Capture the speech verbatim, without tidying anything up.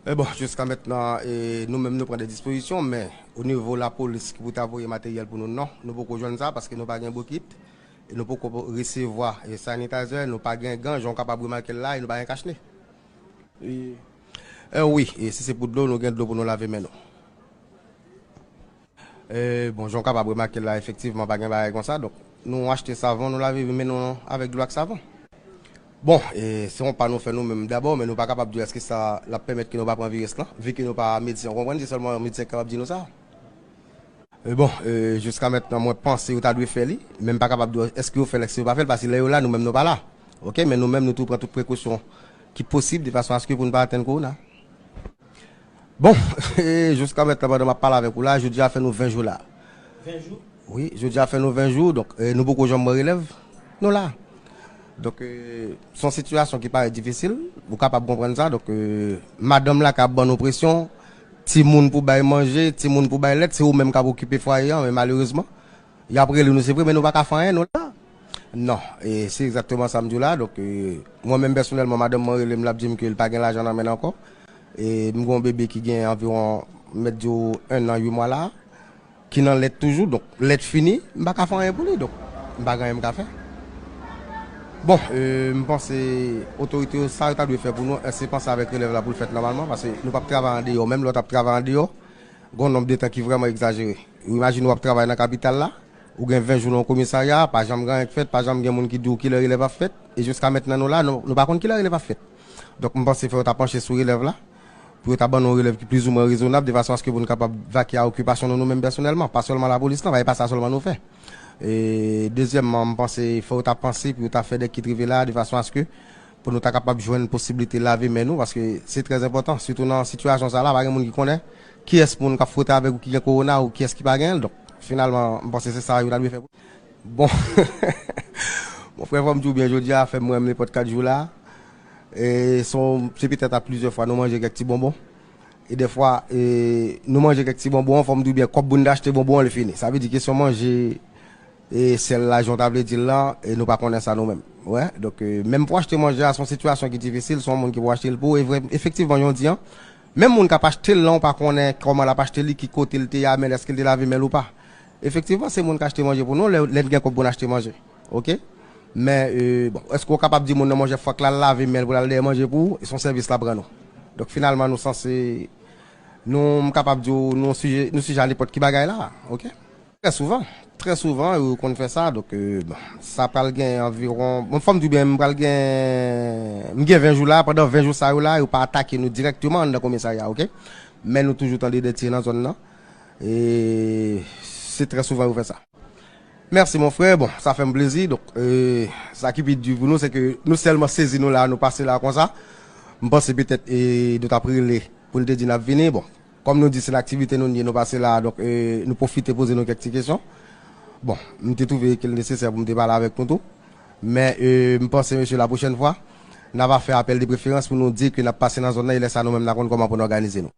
E bon, jiska mentnan, e, nou menm nou pran de dispozisyon, men o nivo lapolis ki pou ta voye materyèl pou nou, non, nou poko jwenn sa paske nou pa gen bokit, e nou poko resevwa, e, sanitizer, nou pa gen gan, jan w kapab remake l la, e nou pa gen kachne. E, wi, e si se pou dlo, nou gen dlo pou nou lave men nou. E, bon, jan w kapab remake la, efektivman, pa gen bagay konsa. Donk, nou achte savon, nou lave men nou avèk dlo ak savon. Bon, e, se yon pa nou fè nou menm dabò, men nou pa kapab di èske sa l ap pèmèt ke nou pa pran viris lan, vi ke nou pa medsen. Ou konprann, se sèlman yon medsen ki kapab di nou sa. E, bon, e, jiska mentnan, mwen panse yo ta dwe fè li, men m pa kapab di w èske yo fè l, èske yo pa fè l, paske lè yo la, nou menm nou pa la. Oke, men nou menm, nou tou pran tout prekosyon ki posib de fason aske pou n pa atenn kowona. Bon, e, jiska mentnan, pandan m ap pale avèk ou la, jodi a fè nou ven jou la. Ven jou? Wi, jodi a fè nou ven jou, donk, e, nou poko janm wè relèv, nou la. Donk, e, se yon sitiyasyon ki parèt difisil, ou kapab konprann sa. Donk, e, madanm la k ap ban nou presyon, timoun pou bay manje, timoun pou bay lèt, se ou menm k ap okipe fwaye a, men malerezman, y ap rele nou, se vre, men nou pa ka fè anyen, nou la. Non, e se egzakteman sa m di w la. Donk, e, mwen menm pèsonèlman, madanm mwen rele m, l ap di m ke l pa gen lajan nan men l ankò. E m gen yon bebe ki gen anviwon, m mèt di w, en an, uit mwa la, ki nan lèt toujou. Donk, lèt fini, m pa ka fè anyen pou li. Donk, m pa gen anyen m ka fè. Bon, e, m panse otorite yo, sa yo ta dwe fè pou nou, e, se panse avèk relèv la pou l fèt nòmalman, paske nou p ap travay andeyò. Menm lè w t ap travay andeyò, gen yon nonb de tan ki vrèman egzajere. Ou imajine w ap travay nan kapital la, ou gen ven jou nan yon komisarya, pa janm gen anyen k fèt, pa janm gen moun ki di w kilè relèv ap fèt, e jiska mentnan nou la, nou, nou pa konn kilè relèv ap fèt. Donk, m panse fò yo ta panche sou relèv la, pou yo ta ban nou yon relèv ki plizoumwen rezonab, de fason aske pou n kapab vake a okipasyon nou, nou menm pèsonèlman, pa sèlman lapolis lan, pa, e pa sa sèlman nou fè. E dezyèmman, m panse fò yo ta panse pou yo ta fè dèk ki t rive la, de fason aske pou nou ta kapab jwenn posiblite lave men nou, paske se trè enpòtan, sitou nan sitiyasyon sa la, pa gen moun ki konnen kiyès moun k ap fwote avèk ou ki gen kowona ou kiyès ki pa gen l. Donk, finalman, m panse se sa yo ta dwe fè pou. Bon, mon frè, fò m di w byen, jodi a fè m wè m nenpòt kat jou la. E se yon, se petèt a plizyè fwa nou manje kèk ti bonbon. E dèfwa, e, nou manje kèk ti bonbon, fò m di w byen, kòb pou n te achte bonbon an, li fini. Sa vle di kesyon manje, e sèl la, jan w ta vle di l lan, e nou pa konnen sa nou menm. Wè, donk, e, menm pou achte manje a, se yon sitiyasyon ki difisil, se yon moun ki pou achte l pou ou. E vre, efektivman, jan w di an, menm moun k ap achte l lan, ou pa konnen kòman l ap achte li, ki kote l te ye a, men èske l te lave men l ou pa. Efektivman, se moun k achte manje pou nou, lè, lè n gen kòb pou n achte manje. Oke? Men, e, bon, èske w kapab di moun nan manje fòk l al lave men l pou l al dèyè manje pou ou? Se yon sèvis l ap rann ou. Donk, finalman, nou sanse, nou, m kapab di w, nou sijè, nou sijè a nenpòt ki bagay la. Oke? Trè souvan. Trè souvan, yo konn fè sa. Donk, e, bon, sa pral gen anviwon, bon, fò m di w byen, m pral gen, m gen ven jou la. Pandan ven jou sa yo la, yo pa atake nou dirèkteman anndan komisarya, oke? Men nou toujou tande de tire nan zòn nan. E se trè souvan yo fè sa. Mèsi, mon frè. Bon, sa fè m plezi. Donk, e, sa ki pi di pou nou, se ke nou sèlman sezi nou la, nou pase la konsa. M panse petèt, e, nou t ap rele pou n te di n ap vini. Bon, kòm nou di se nan aktivite nou n ye, nou pase la, donk, e, nou pwofite poze nou kèk ti kesyon. Bon, m te twouve ke l nesesè pou m te pale avèk nou tou. Men, e, m panse, mesye, la pwochèn fwa, n a va fè apèl de preferans pou nou di ke n ap pase nan zòn nan, e lè sa nou menm n a konn kòman pou n òganize nou.